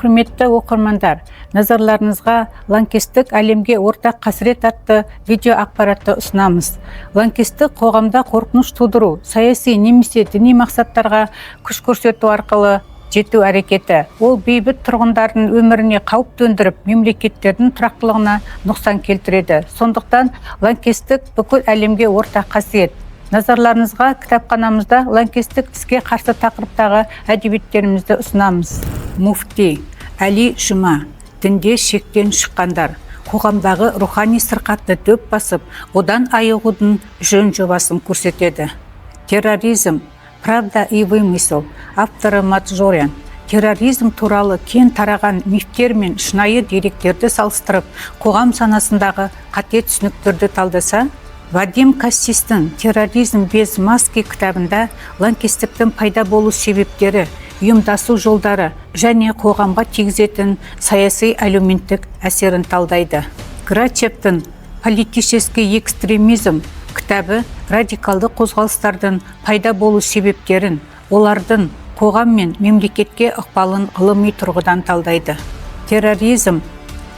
Құрметті оқырмандар, назарларыңызға «Лаңкестік — әлемге ортақ қасірет» атты видео ақпаратты ұсынамыз. Лаңкестік — қоғамда қорқыныш тудыру, саяси немесе діни мақсаттарға күш көрсету арқылы жету әрекеті. Ол бейбіт тұрғындардың өміріне қауіп төндіріп, мемлекеттердің тұрақтылығына нұқсан келтіреді. Сондықтан лаңкестік — бүкіл әлемге ортақ қасиет. Назарларыңызға кітапханамызда лаңкестік іске қарсы тақырыптағы әдебиеттерімізді ұсынамыз. Муфти Әли Жұма «Дінде шектен шыққандар: қоғамдағы рухани сырқатты дөп басып, одан айығудың жөн жобасын» көрсетеді. «Терроризм. Правда и вымысел», авторы Маджорян, терроризм туралы кең тараған мифтер мен шынайы деректерді салыстырып, қоғам санасындағы қате түсініктерді талдаса, Вадим Кассистің «Терроризм без маски» кітабында лаңкестіктің пайда болу себептері, ұйымдасу жолдары және қоғамға тигізетін саяси, әлеуметтік әсерін талдайды. Грачевтің «Политический экстремизм» кітабы радикалды қозғалыстардың пайда болу себептерін, олардың қоғам мен мемлекетке ықпалын ғылыми тұрғыдан талдайды. «Терроризм.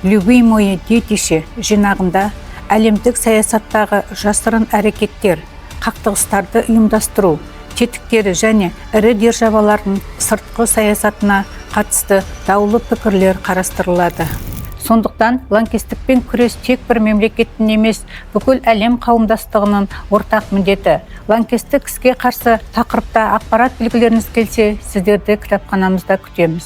Любимое детище» жинағында әлемдік саясаттағы жасырын әрекеттер, қақтығыстарды ұйымдастыру тетіктері және ірі державалардың сыртқы саясатына қатысты даулы пікірлер қарастырылады. Сондықтан лаңкестікпен күрес тек бір мемлекеттің емес, бүкіл әлем қауымдастығының ортақ міндеті. Лаңкестік іске қарсы тақырыпта ақпарат білгілеріңіз келсе, сіздерді кітапханамызда күтеміз.